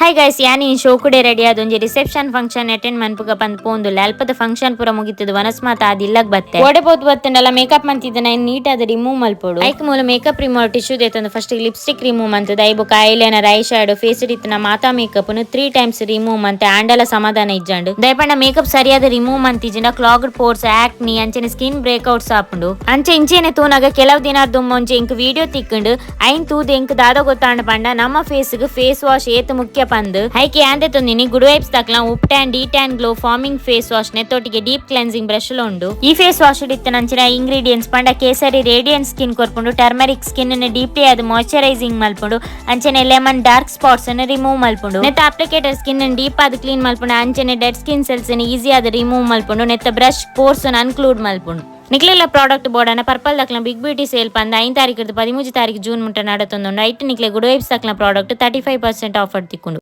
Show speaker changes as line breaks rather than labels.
Hi guys, ಯಾನ್ ಈ ಶೋಕುಡೆ ready ಆದ್ ಒಂಜಿ ರಿಸೆಪ್ಷನ್ ಫಂಕ್ಷನ್ ಅಟೆಂಡ್ ಮನ್ಪುಗ ಪಂದ್ ಪೋಂದುಲ್ಲೆ. ಅಲ್ಪದ ಫಂಕ್ಷನ್ ಪೂರ ಮುಗಿತದ ವನಸ್ ಮಾತ ಆದ್ ಇಲ್ಲಗ್ ಬತ್ತೆ. ಓಡೆ ಪೋತು ಬತ್ತಂಡಲ ಮೇಕಪ್ ಮಂತಿದ್ದನ ನೀಟ್ ಆದ್ ರಿಮೂವ್ ಮಲ್ಪೊಡು. ಐಕ್ ಮೂಲ ಮೇಕಪ್ ರಿಮೂವ್ ಟಿಶ್ಯೂ ದೇತೊಂದು ಫಸ್ಟ್ ಲಿಪ್ಸ್ಟಿಕ್ ರಿಮೂವ್ ಮಂತದ, I ಬೊಕ ಐಲೈನರ್, I shadow, face ಇತ್ತಿನ ಮಾತಾ ಮೇಕಪ್ 3 ಟೈಮ್ಸ್ ರಿಮೂವ್ ಮಂತೆ. ಆಂಡಲ ಸಮಾಧಾನ ಇಜ್ಜಂಡು. ದಯಪಂಡ ಮೇಕಪ್ ಸರಿಯಾದ ರಿಮೂವ್ ಮಂತಿಜಿಂಡ ಕ್ಲಾಗ್ಡ್ ಪೋರ್ಸ್, ಆಕ್ನಿ ಅಂಚನೆ ಸ್ಕಿನ್ ಬ್ರೇಕ್ಔಟ್ಸ್ ಆಪುಂಡು. ಅಂಚೆ ಇಂಚೆನೆ ತೂನಾಗ ಕೆಲವು ದಿನ ದುಮ್ಮೊಂಜಿ ಇಂಕ್ ವಿಡಿಯೋ ತಿಕ್ಕುಂಡು. ಐನ್ ತೂದು ಎಂಕ್ ದಾದ ಗೊತ್ತಾಂಡ ಪಂಡ ನಮ್ಮ ಫೇಸ್ ಗ್ ಫೇಸ್ ವಾಶ್ ಏತ್ ಮುಖ್ಯ ಪಂದ್. ಐಕೆ ಯಾಂದೆ ತೊಂದಿನಿ ಗುಡ್ ವೈಬ್ಸ್ ತಕ್ಲ Ubtan de tan glow forming face wash. ನೆತ್ತೊಟ್ಟಿಗೆ deep cleansing brush ಉಂಡು. ಈ ಫೇಸ್ ವಾಶ್ ಇತ್ತಿನಂಚಿನ ಇಂಗ್ರೀಡಿಯೆಂಟ್ಸ್ ಪಂಡ ಕೇಸರಿ ರೇಡಿಯಂಟ್ ಸ್ಕಿನ್ ಕೊರ್ಪುಂಡು, ಟರ್ಮರಿಕ್ ಸ್ಕಿನ್ ಡೀಪ್ಲಿ ಅದು ಮಾಯಿಶ್ಚರೈಸಿಂಗ್ ಮಲ್ಪುಂಡು, ಅಂಚನೆ ಲೆಮನ್ ಡಾರ್ಕ್ ಸ್ಪಾಟ್ಸ್ ಅನ್ನು ರಿಮೂವ್ ಮಲ್ಪುಂಡು. ನೆತ್ತ ಅಪ್ಲಿಕೇಟರ್ ಸ್ಕಿನ್ ಡೀಪ್ ಆದ್ ಕ್ಲೀನ್ ಮಲ್ಪುಂಡು, ಅಂಚನೆ ಡೆಡ್ ಸ್ಕಿನ್ ಸೆಲ್ಸ್ ಈಸಿ ಆದ್ ರಿಮೂವ್ ಮಲ್ಪುಂಡು. ನೆತ್ತ ಬ್ರಷ್ ಪೋರ್ಸ್ ಅನ್ಕ್ಲಾಗ್ ಮಲ್ಪುಂಡು. ನಿಕ್ಲೆಲ್ಲ ಪ್ರಾಡಕ್ಟ್ ಬೋಡನ ಪರ್ಪಲ್ ದಕ್ಲ ಬಿಗ್ ಬ್ಯೂಟಿ ಸೇಲ್ ಪಂದ 5 ತಾರೀಕು 13 ತಾರೀಕು ಜೂನ್ ಮುಟ್ಟ ನಡತೊಂದುಂಡು. ಐಟ್ ನಿಕ್ಲೆ ಗುಡ್ ವೈಬ್ಸ್ ದಕ್ಲ ಪ್ರಾಡಕ್ಟ್ 35% ಆಫರ್ ತಿಕ್ಕುಂಡು.